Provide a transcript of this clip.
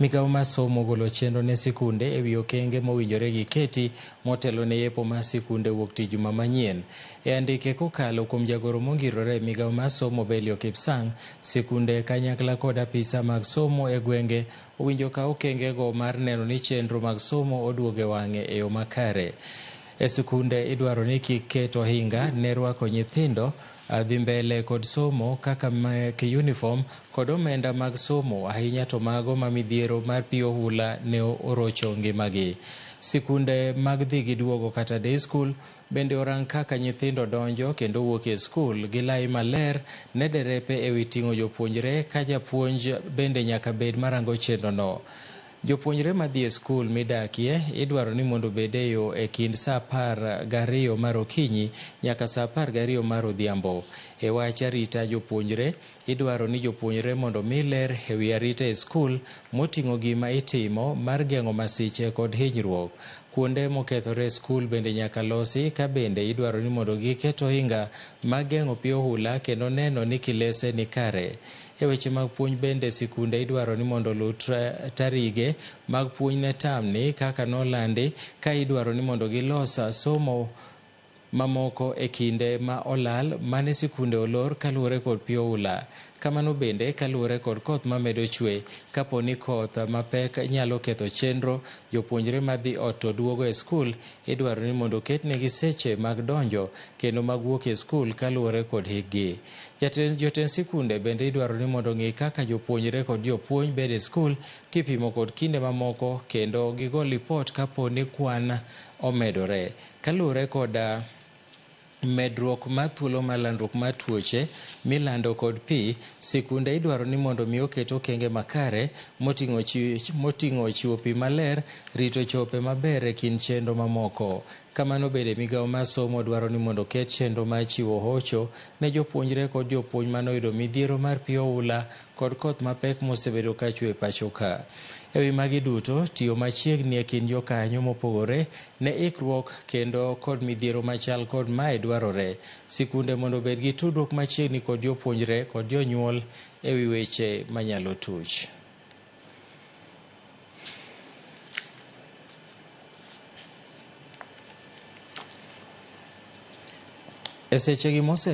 Migawo mar somo ogolo chenro ne sikunde e wi okenge mowinjore giketi motelo ne yepo mar sikunde wuok tich juma manyien. E andike kokalo kuom jagoro mongirore e migawo mar somo Belio Kipsang, sikunde kanyakla kod apisa mag somo e gwenge owinjo kaw okengego mar neno ni chenro mag somo oduogo e wang'e e yo makare. E sikunde idwaro ni kik ket ohinga ne rwako nyithindo dhi mbele kod somo kaka mek uniform kod omenda mag somo ahinya to mago ma midhiero mar pi ohula ne orocho ngimagi. Sikunde mag dhi gi duogo kata day school bende orang kaka nyithindo donjo kendo wuok e skul gi lai maler ne derepe e wi ting'o jopuonjre ka japuonj bende nyaka bed marango chenrono. Jopuonjre madhi e skul midakie idwaro ni mondo obed e yo e kind saa 12 mar okinyi nyaka saa 12 mar odhiambo. E wach arita jopuonjre, idwaro ni jopuonjre mondo omi ler e wi arita e skul moting'o gima itimo mar geng'o masiche kod hinyruok. Kuonde mokethore e skul bende nyaka losi ka bende idwaro ni mondo giket ohinga mag geng'o pi ohula kendo neno ni kilese ni kare. E weche mag puonj bende sikunde idwaro ni mondo oluw tarige mag puonj ne tamni kaka nolandi ka idwaro ni mondo gilos somo mamoko e kinde ma olal mane sikunde olor kaluwore kod pi oula. Kamano bende kaluwore kod koth mamedo chwe, kapo ni koth mapek nyalo ketho chenro, jopuonjre madhi ot to duogo e skul idwaro ni mondo oketnegi seche mag donjo kendo mag wuok e skul kaluwore kod hikgi. Jotend sikunde bende idwaro ni mondo ong'i kaka jopuonjre kod jopuonj bedo e skul kipimo kod kinde mamoko kendo gigo lipot kapo ni kwan omedore. Kaluwore kod medruok mar thuolo mar landruok mar tuoche milando kod pi, sikunde idwaro ni mondo mi oket okenge makare moting'o chiwo pi maler, rito chope maber e kind chenro mamoko. Kamano bende migawo mar somo dwaro ni mondo oket chenro mar chiwo hocho ne jopuonjre kod jopuonj manoyudo midhiero mar pi oula kod koth mapek mosebedo ka chwe e pacho ka. E wi magi duto, tiyo machiegni e kind jokanyo mopogore ne ikruok kendo kod midhiero machal kod mae dwarore. Sikunde mondo obed gi tudruok machiegni kod jopuonjre kod jonyuol e wi weche manyalo tuch. E sechegi mosel